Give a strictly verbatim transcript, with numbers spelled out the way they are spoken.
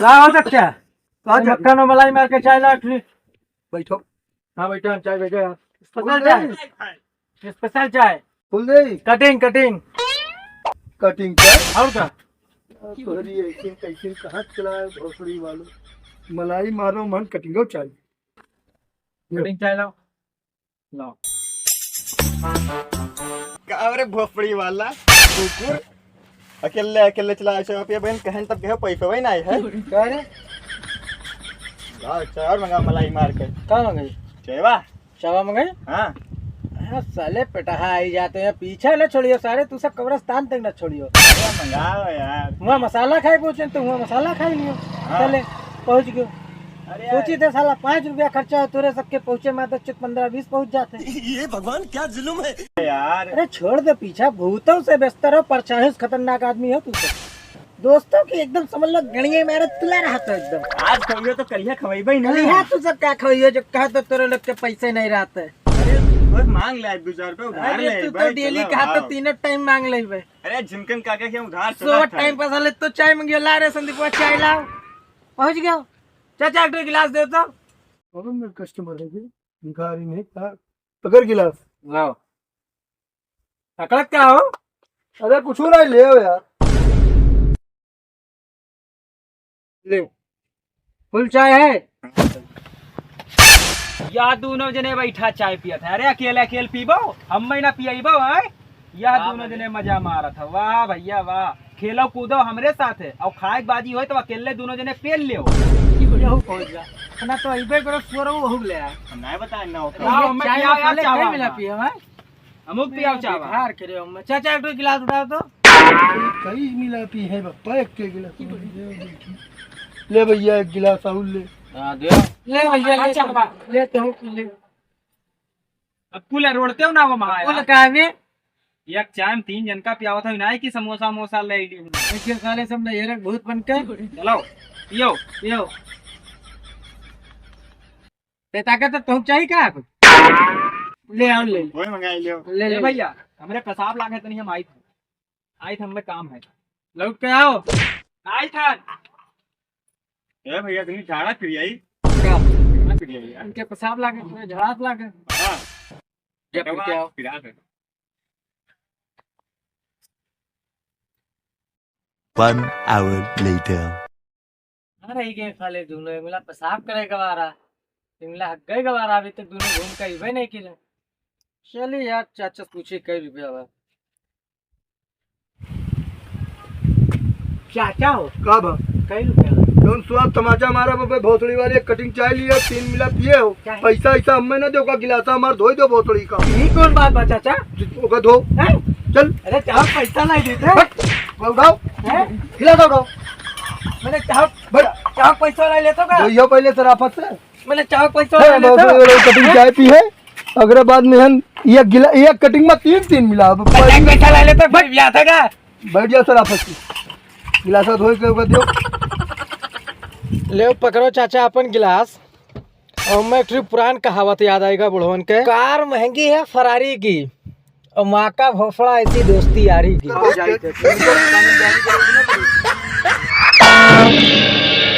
का हो सकता है? का हो सकता है? मक्खन और मलाई मार के चाय ला, please। बैठो। हाँ, बैठो, चाय बैठो यार। Special चाय। Special चाय। Full दे। Cutting, cutting। Cutting चाय? और का? तोहरी ऐसे कैसे कहाँ चला है भोसड़ी वालों? मलाई मारो मन cutting हो चाय। Cutting चाय लाओ। लाओ। का रे भोपड़ी वाला कुकुर, अकेले, अकेले चला आए हो, पिया बहन, कहन तब कहे पैसा वही नहीं है। का रे? लाओ, चाय और मंगा मलाई मार के। का मंगाई? चायवा। चायवा मंगाई? हाँ। हाँ, साले पेटहा आई जाते हैं, पीछे न छोड़ियो सारे, तू सब कब्रिस्तान तक न छोड़ियो। अरे मंगाओ यार। वहाँ मसाला खाए पहुँचे, तो वहाँ मसाला खाई लियो। हाँ। चले, पहुँच गयो। अरे सोची थे साला, पाँच रुपया खर्चा हो तोरे सबके पहुँचे में, तो चुत पन्द्रह बीस पहुँच जाते। ये भगवान, क्या जुल्म है। यार। अरे छोड़ दे पीछा, भूतों से बेहतर हो, परछाई से खतरनाक आदमी हो तू तो। दोस्तों की एकदम समझ लो, गणिये मारे तुला रहता एकदम। आज खवइयो तो कलिया खवइबे ही नहीं। कलिया तू सब का खवइयो, जो कहा तो तोरे लोग के पैसे नहीं रहते। अरे, बस मांग ले, दो चार रुपये उधार अरे, ले, तू तो भाई, daily चलो, कहा तो आओ। तीनों time मांग ले बे। अरे, झिमकन काका के उधार सो चला था। Time पर साले तो चाय मंगियो, ला रे संदीपवा, चाय लाओ। पहुँच गयो। चाचा, एक ठो गिलास दे तो। अरे, मेरे customer है जी, भिखारी नहीं था। पकड़ गिलास। लाओ। पकड़ क्या हो? अरे, कुछ नहीं, ले आओ यार। ले, full चाय है। या दोनों जने बैठा चाय पियत है। अरे अकेले अकेले पीबो, हम ना पियबो, हैं? या दोनों जने मजा मारत है। वाह भैया वाह, खेलो कूदो हमरे साथ है, और खाए के बाजी होए तो अकेले दोनों जने पेल लेओ। यहू पहुंच जा। अपना तो अइबे करो, सोरो वहू ले आ। हम नहीं बताए ना होता। ये हाँ, हमें चाय पिया मसाले चावा कई मिला हमारा। पिए, हैं? अमुक पियाओ चावा। बिहार के रे, हम चाचा एक ठो गिलास उठाओ तो। कई मिला पी है बप्पा, एक के गिलास। ले भैया, एक गिलास और ले। हाँ, दे। ले भैया, ले चावा। ले तो, ले। अब कुल रोड़ते हो ना वो महाया। कुल का में? एक चाय में तीन जन का पियावत हो, नहीं कि समोसा मोसा ले ली। ऐसे साले सब ना ये रख भूत बन के। चलो, पियो। पियो। ते ताकत तो तुम चाहिए का? ले आओ, ले। वही मंगाई लियो। ले, ए ले। भैया, हमरे पेशाब लागे तनी हम आई थे। आई थे, हमरे काम है। लौट के आओ। आई था। ए भैया, तनी झाड़ा फिर आई। का? झाड़ा फिर आई यार। इनके पेशाब लागे, तुम्हें झाड़ा लागे। हाँ। जब फिर के आओ। फिर आ गए। One hour later. आ रही के खाली दोनों, एक मिला पेशाब करे गवारा, एक मिला हग्गे गवारा, अभी तक दोनों घूम के अइबे नहीं किले। चली यार, चाचा से पूछी कई रुपया बा। चाचा हो? का बा? कई रुपया बा? जौन स्वाद तमाचा मारा बा, भोसड़ी वाले एक cutting चाय लिया, तीन मिला पिए हो। चाय? पैसा ऐसा हमें ना दो, का गिलासा हमार धोई दो भोसड़ी का। ई कौन बात बा चाचा? ओका धो। हैं? चल। अरे चार पैसा नहीं देते। हट, उठाओ। हैं? गिलासा उठाओ। मैंने चार, बट चार पैसा नहीं लेते का? धोइयो पहले शराफत से। मैंने चार पैसा ए, नहीं लेते। बहुत बड़ी cutting चाय पी है, अगरे बाद में हम एक गिला-, एक cutting में तीन, तीन मिला। अब पचास पैसा नहीं लेते, फिर भी आता का? बैठ जाओ शराफत से। गिलासा धोई के ओकर दियो। ले पकड़ो चाचा अपन गिलास। और मैं एक ठो पुरान कहावत याद आएगा बुढ़वन के, कार महंगी है फरारी की, और माँ का भोसड़ा ऐसी दोस्ती यारी की।